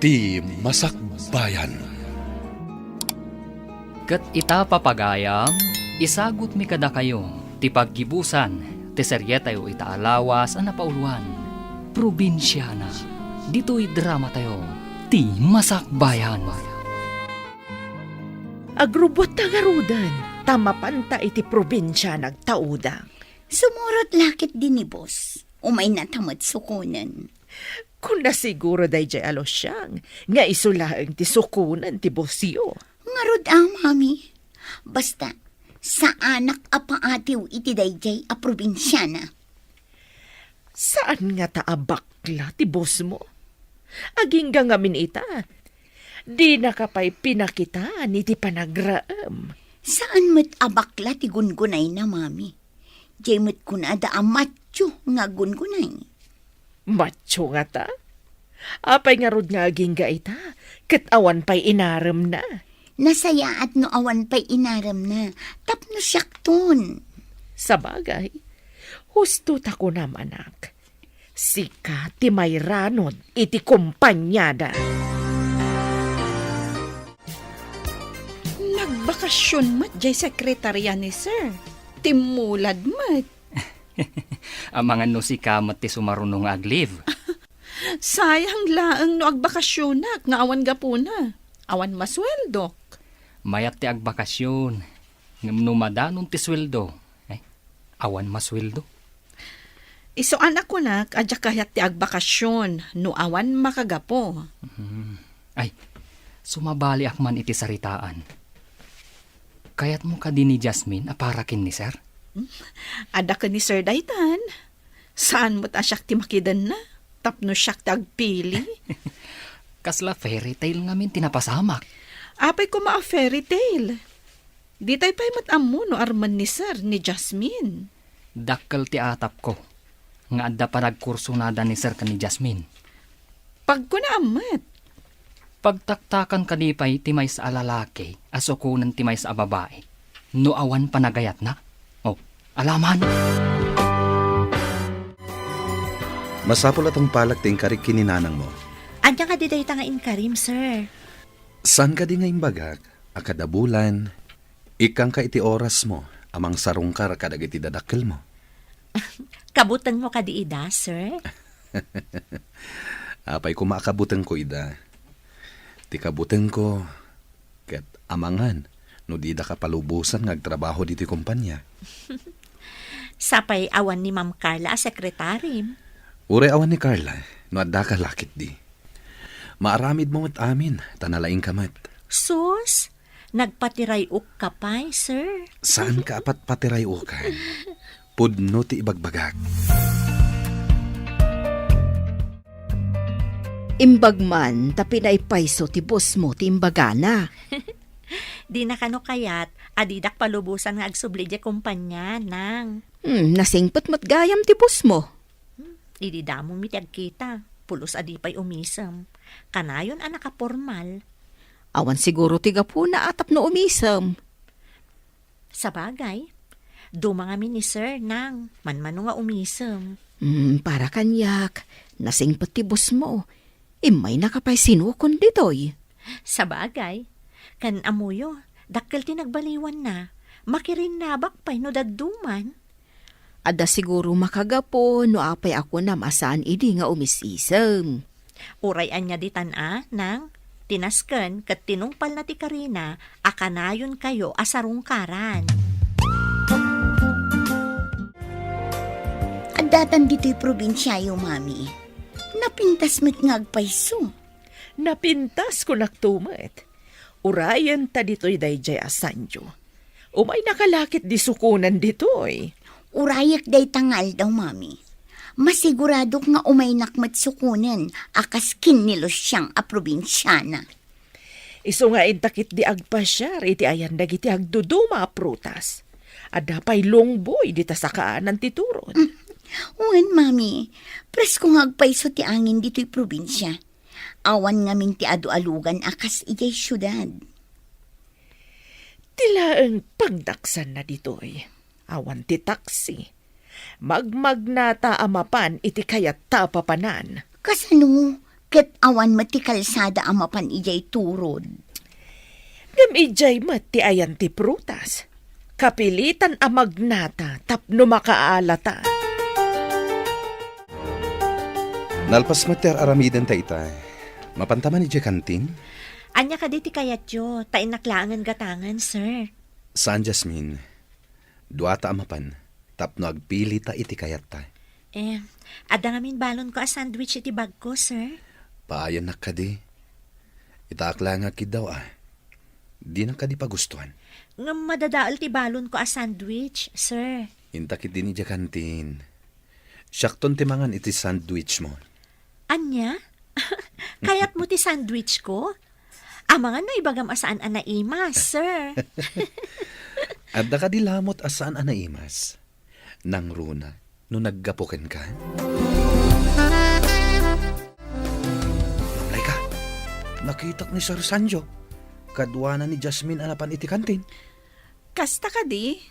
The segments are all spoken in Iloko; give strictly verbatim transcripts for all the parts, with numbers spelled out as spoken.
Ti Masakbayan. Ket ita, papagayam, isagutmi kadakayo ti paggibusan ti serietayo ita a lawas a napauluan, Probinsiana, ditoy dramatayo, Ti Masakbayan. Agrubbuatta ngaruden, ta mapanta iti probinsia nagtauda. Sumurot la ketdi ni boss. Umaynata met sukonen. Kuna siguro daydiay a Luciang nga isu laeng ti sukonen ti bossyo. Ngarud a, mami. Basta, saanak a paatiw iti daydiay a probinsiana. Saan ngata a bakla ti bossmo? Agingga ngamin ita, dinaka pay pinakitaan iti panagraem. Saan met a bakla ti gungunayna, mami. Diay met kunada a macho nga gungunay. Macho ngata? Apay ngarud nga agingga ita, ket awan pay inaremna? Nasayaat no awan pay inaremna, tapno siakton. Sabagay, husto ta kunam, anak. Sika ti mairanod iti kompaniada. Nagbakasyon met jay sekretarya ni Sir. Timmulad met. Amangan no sika met ti sumaruno nga ag-leave. Sayang laeng no agbakasyonak nga awan gapuna. Awan masueldok. Mayat ti agbakasyon. Ngem no madanon ti sueldo, eh, awan masueldo. Isu a nakunak a diak kayat ti agbakasyon no awan makagapu. Hmm. Ay, sumabaliak man iti saritaan. Kayatmo kadi ni Jasmine a para ken ni Sir? Hmm? Adda ken ni Sir daytan. Saan met a siak ti makidenna, tapno siak ti agpili. Kasla fairy tale ngamin ti napasamak. Apay koma a fairy tale? Ditay pay met ammo no armen ni Sir ni Jasmine. Dakkel ti atapko nga adda panagkursonada ni Sir ken ni Jasmine. Pagkunaam met. Pagtaktakan kadi pay ti maysa a lalaki a sukonen ti maysa a babai no awan panagayatna? Oh, alaman! Masapul a tungpalek ti inkarik ken ni nanangmo. Ania kadi dayta nga inkarim, sir? Saan kadi nga imbagak a kada bulan, ikkanka iti orasmo a mangsarungkar kadagiti dadakkelmo? Kabutengmo kadi ida, sir? Apay koma a kabutengko ida? Ti kabutengko, ket amangan no didaka palubosan nga agtrabaho ditoy kompania. Sapay awan ni Ma'am Carla a sekretarim. Uray awan ni Carla, no addaka la ketdi. Maaramidmo met amin, ta nalaingka met. Sus, nagpatiray-okka pay, sir. Saanka a patpatiray-okan? Pudno ti ibagbagak. Imbag man ta pinaypayso ti bossmo ti imbagana. Dina kano kayat a didak palubosan nga agsubli diay kompania, nang. Hmm, nasingpet met gayam ti bossmo. Hmm, idi damomi ti agkita, pulos a di pay umisem. Kanayon a nakapormal. Awan siguro ti gapuna a tapno umisem. Sabagay, duma ngamin ni Sir, nang, manmano nga umisem. Hmm, para kaniak, nasingpet ti bossmo. Immaynaka pay sinukon ditoy. Sabagay, ken ammoyo, dakkel ti nagbaliwanna. Makirinnabak pay no dadduman. Adda siguro makagapu no apay a kunam a saan idi nga umis-isem. Uray ania ditan a, nang, ti nasken ket tinungpalna ti karina a kanayonkayo a sarungkaran. Addatan ditoy probinsiayo, Mami. Napintas met nga agpayso. Napintas, kunakto met. Urayen ta ditoy daydiay a sanio. Umaynaka la ketdi sukonen ditoy. Urayek dayta nga aldaw, Mami. Masiguradok nga umaynak met sukonen a kas ken ni Luciang a probinsiana. Isu nga inta ketdi agpasiar iti ayan dagiti agduduma a prutas. Adda pay lungboy dita sakaanan ti turod. Mm. Wen, Mami. Presko nga agpayso ti angin ditoy probinsia. Awan ngamin ti adu a lugan a kas idiay siudad. Ti laeng pagdaksanna ditoy. Awan ti taksi. Magmagnata a mapan iti kayatta a papanan. Kasano? ket awan met ti kalsada a mapan idiay turod. Ngem idiay met ti ayan ti prutas. Kapilitan a magnata tapno makaalata. Nalpas met ti ar-aramidenta ita. Mapanta man idiay kantin? Ania kadi ti kayatyo? Ta innak laengen gatangen, sir. Saan, Jasmine. Duata a mapan, tapno agpilita iti kayatta. Eh, adda ngamin balonko a sandwich iti bagko, sir. Paayannak kadi. Itaak laeng nga agkiddaw a. Dinak kadi pagustuan. Ngem madadael ti balonko a sandwich, sir. Inta ketdin idiay kantin. Siakton ti mangan iti sandwich mo. Ania? Kayatmo ti sandwich ko? Amangan no ibagam a saan a naimas, sir. Adda kadi lamot a saan a naimas? Nangruna no naggapu kenka? Mamlay ka. Nakitak ni Sir Sanjo. Kaduana ni Jasmine a napan iti kantin. Kasta kadi?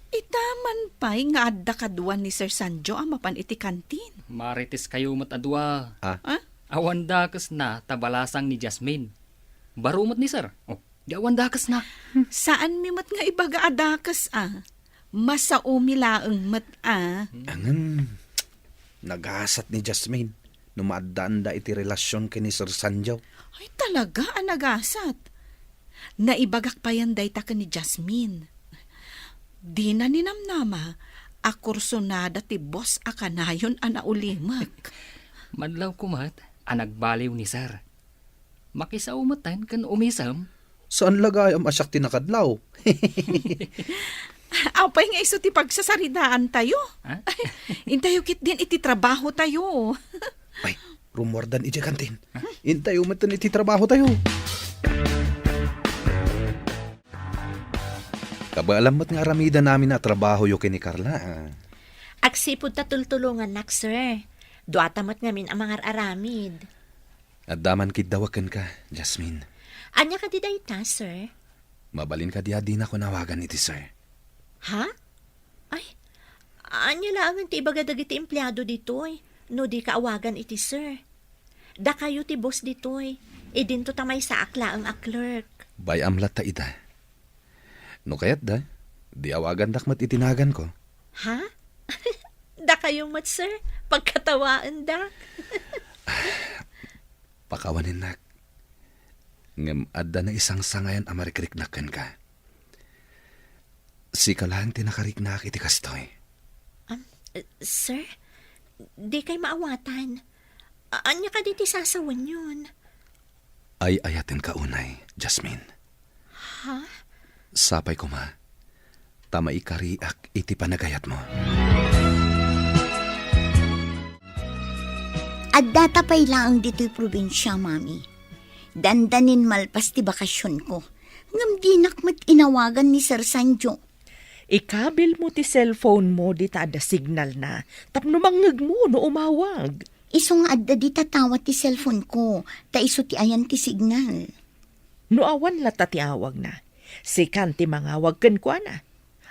Ita man pay nga adda kadua ni Sir Sanjo a mapan iti kantin. Marites kayo met a dua. Ah? Ah? Awan dakesna ta balasang ni Jasmine. Baro met ni Sir. Oh, di awan dakesna. Saanmi met nga ibaga a dakes a. Masaomi laeng met a. Ngem, nagasat ni Jasmine no maaddaanda iti relasion ken ni Sir Sanjo. Ay, talaga a nagasat. Naibagak payen dayta ken ni Jasmine. Dina ninamnama a kursunada ti boss a kanayon a naulimek. Madlawko met a nagbaliw ni Sir. Makisao metten ken umisem. Saan la gayam a siak ti nakadlaw? Apay nga isu ti pagsasaridaantayo? Ha? Intayo ketdin iti trabahotayo. Ay, rummuardan idiay kantin. Ha? Intayo metten iti trabahotayo. Kabaelam met nga aramidennami a trabahoyo ken ni Carla, ah. Agsipud ta tultulongannak, sir. Duata met ngamin a mangar-aramid. Adda man kiddawak kenka, Jasmine. Ania kadi dayta, sir? Mabalin kadi a dinakon awagan iti sir? Ha? Ay, ania laengen ti ibaga dagiti empleado ditoy no dika awagan iti sir? Dakayo ti boss ditoy. Idinto ta maysaak laeng a clerk. Bay-am latta ita. No kayatda, di awagandak met iti naganko. Ha? Dakayo met, sir. Pagkatawaendak. Pakawanennak. Ngem adda naisangsangayan a marikriknak kenka. Sika laeng ti nakariknaak iti kastoy. Am, eh, sir, dikay maawatan. A-, ania kadi ti sasawenyon? Ay-ayatenka unay, Jasmine. Ha? Sapay koma, ta maikariak iti panagayatmo. Addata pay laeng ditoy probinsia, Mami. Dandanin malpas ti bakasionko. Ngem dinak met inawagan ni Sir Sanjo. Ikabilmo ti cellphone mo dita adda signalna, tapno mangngegmo no umawag. Isu nga adda dita tawat ti cellphone ko, ta isu ti ayan ti signal. No awan latta ti awagna, sikan ti mangawag kenkuana.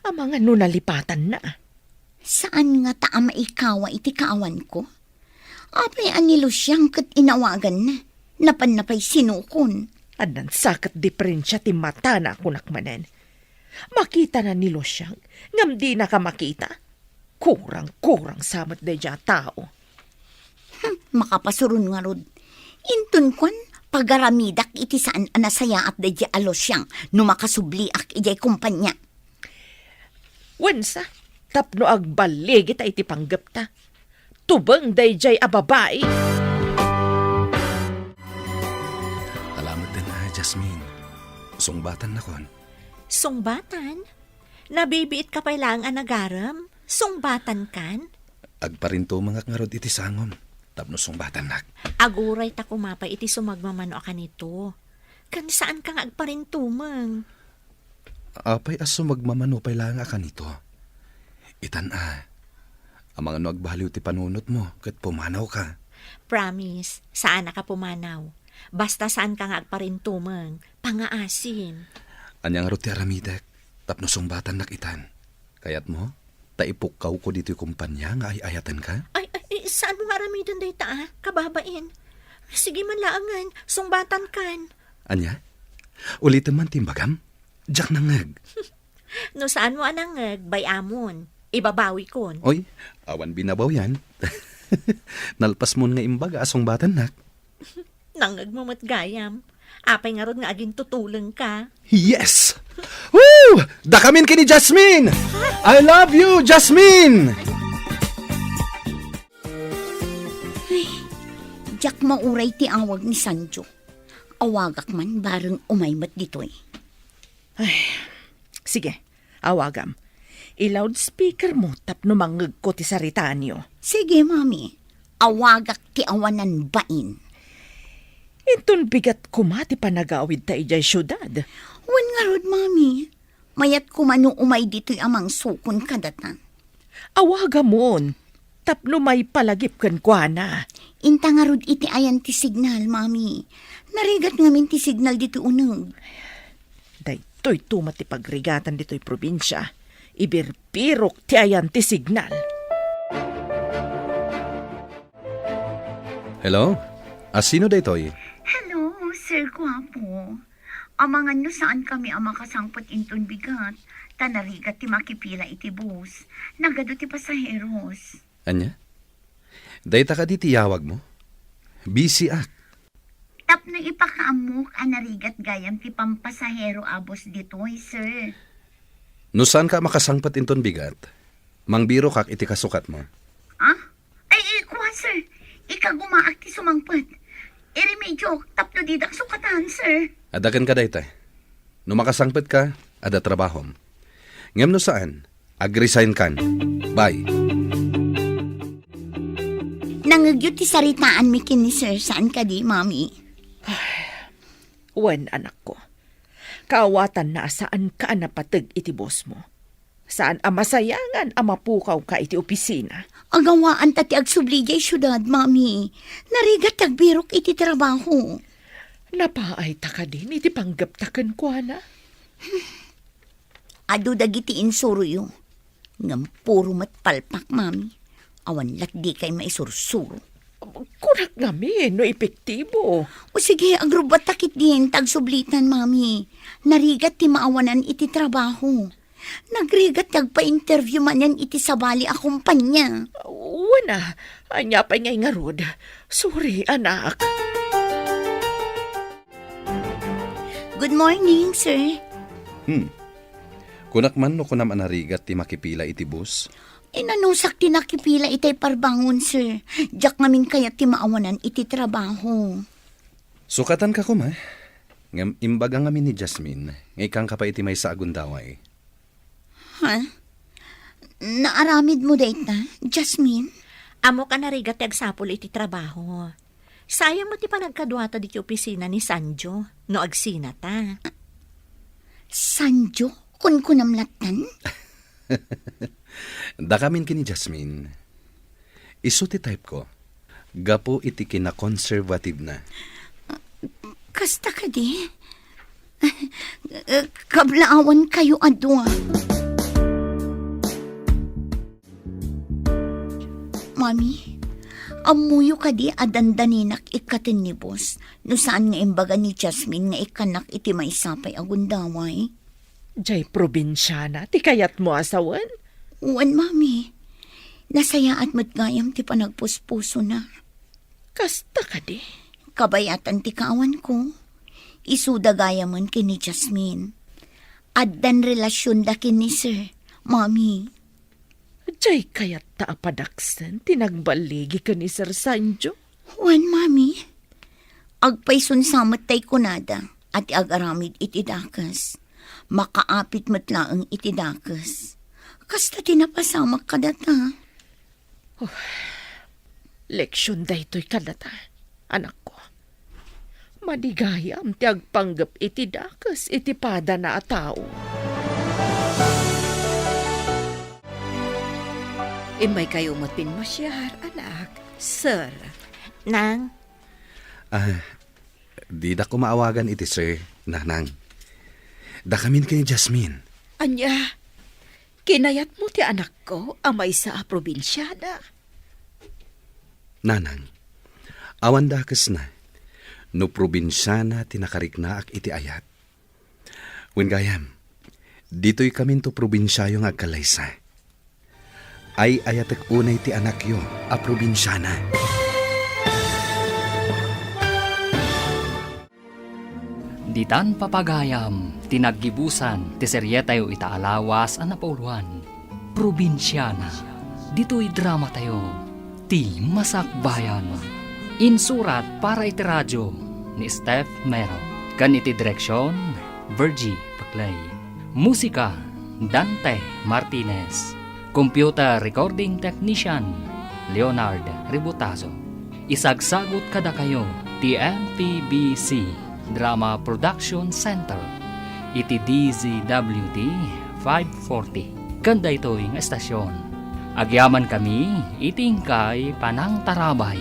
Amangan no nalipatanna. Saan ngata a maikawa iti kaawanko? Apay a ni Lucian ket inawaganna? Napanna pay sinukon. Addan sa ket diferensia ti matana a kunak manen. Makitana ni Lucian, ngem dinaka makita. Kurang-kurang sa met daydiay a tao. Hmm, makapasuron ngarud. Inton kuan, pagaramidak iti saan a nasayaat daydiay a Lucian no makasubliak idiay kompania. Wensa, tapno agballigita iti panggepta. Tubeng daydiay a babai. Alamet den a, Jasmine. Sungbatannakon. Sungbatan? Nabibiitka pay laeng a nagarem? Sungbatankan? Agparintumengak ngarud iti sangom tapno sungbatannak. Aguray ta koma pay iti sumagmamano a kanito. Ken saanka nga agparintumeng. Apay a sumagmamano pay laeng a kanito? Itan a, amangan no agbaliw ti panunotmo ket pumanawka. Promise, saanaka pumanaw. Basta saanka nga agparintumeng, pangaasim. Ania ngarud ti aramidek tapno sungbatannak itan? Kayatmo ta ipukkawko ditoy kompania nga ay-ayatenka? Ay, ay, ay, saanmo nga aramiden dayta, a? Kababain. Sige man laengen, sungbatankan. Ania? Ulitem man ti imbagam? Diak nangngeg. No saanmo a nangngeg, bay-amon. Ibabawikon. Oy, awan binabawian. Nalpasmon nga imbaga a sungbatannak. Nangngegmo met gayam. Apay ngarud nga agintutulengka? Yes! Woo! Dakamin ken ni Jasmine! I love you, Jasmine! Ay, diak mauray ti awag ni Sanjo. Awagak man bareng umay met ditoy. Ay, sige, awagam. I-loudspeaker mo tapno mangngegko ti saritaanyo. Sige, Mami. Awagak ti awanan bain. Inton bigat koma ti panagawidta idiay siudad. Wen ngarud, Mami. Mayat koma no umay ditoy a mangsukon kadata. Awagamon, tapno maipalagip kenkuana. Inta ngarud iti ayan ti signal, Mami. Narigat ngamin ti signal ditoy uneg. Daytoy to met ti pagrigatan ditoy probinsia. Ibirbirok ti ayan ti signal. Hello? A, sino daytoy? Hello, Sir Guapo. Amangan no saankami a makasangpet inton bigat, ta narigat ti makipila iti bus. Nagadu ti pasaheros. Ania? Dayta kadi ti yawag mo? Busy ak. Tapno ipakaammok a narigat gayam ti pampasahero a bus ditoy, sir. No saanka a makasangpet inton bigat, mangbirokak iti kasukatmo. Ah? Ay, ay, kua, sir. Ikagumaak ti sumangpet. Irimediok tapno didak sukatan, sir. Adda kenka dayta. No makasangpetka, adda trabahom. Ngem no saan, agresign kan. Bye. Nangngegyo ti saritaanmi ken ni Sir, saan kadi, Mami? Wen, anakko. Kaawatanna a saanka a napateg iti bosmo. Saan a masayangan a mapukawka iti opisina. Agawaan ta ti agsubli diay siudad, Mami. Narigat ti agbirok iti trabaho. Napaayta kadin iti panggepta kenkuana? Adu dagiti insuroyo. Ngem puro met palpak, Mami. Awan latdikay maisursuro. Kunak ngamin no epektibo. O sige, agrubbatta ketdin ta agsublitan, Mami. Narigat ti maawanan iti trabaho. Nagrigat ti agpa-interview manen iti sabali a kompania. Wen a, ania pay ngay ngarud? Sorry, anak. Good morning, sir. Hmm. Kunak man no kunam a narigat ti makipila iti bus? Inanusak ti nakipila itay parbangon, sir. Diak ngamin kayat ti maawanan iti trabaho. Sukatanka koma. Ngem imbaga ngamin ni Jasmine nga ikkanka pay iti maysa a gundaway. Ha? Naaramidmo dayta, Jasmine? Ammok a narigat ti agsapul iti trabaho. Sayang met ti panagkaduata ditoy opisina ni Sanjo no agsinata. Sanjo? Kunkunam lattan? Dakamin ken ni Jasmine. Isu ti type ko. Gapu iti kinakonserbatibna. Kasta kadi? Kablaawankayo a dua. Mami, ammoyo kadi a dandaninak ikkaten ni boss no saan nga imbaga ni Jasmine nga ikkannak iti maysa pay a gundaway? Jay probinsiana ti kayatmo a sawen? Wen, Mami. Nasayaat met gayam ti panagpuspusona. Kasta kadi? Kabayatan ti kaawanko. Isuda gayamen ken ni Jasmine. Addan relasionda ken ni Sir, Mami. Jay kayatta a padaksen ti nagballigi ken ni Sir Sanjo? Wen, Mami. Agpayson sa met tay kunada a ti agaramid iti dakes. Makaapit met laeng iti dakes. Kasta ti napasamak kadata. Oh, leksion daytoy kadata, anakko. Madi gayam ti agpanggep iti dakes iti padana a tao. Immaykayo met pimmasiar, anak. Sir. Nang. Ah, didak koma awagan iti sir, nanang. Dakamin ken ni Jasmine. Ania? Kinayatmo ti anakko a maysa a probinsiana? Nanang, awan dakesna. no probinsiana ti nakariknaak iti ayat. Wen gayam, ditoy kaminto probinsiayo nga agkallaysa. Ay-ayatek unay ti anakyo a probinsiana. Ditan papagayam ti naggibusan ti serietayo ita a lawas a napauluan, Probinsiana. Ditoy dramatayo, Ti Masakbayan. Insurat para iti radio ni Steph Mero ken iti direksion, Virgie Paclay. Musika, Dante Martinez. Computer recording technician, Leonard Ributazo. Isagsagut kadakayo ti M P B C Drama Production Center iti D Z W T five forty. Ken daytoy nga estasion, agyamankami iti inkay panangtarabay.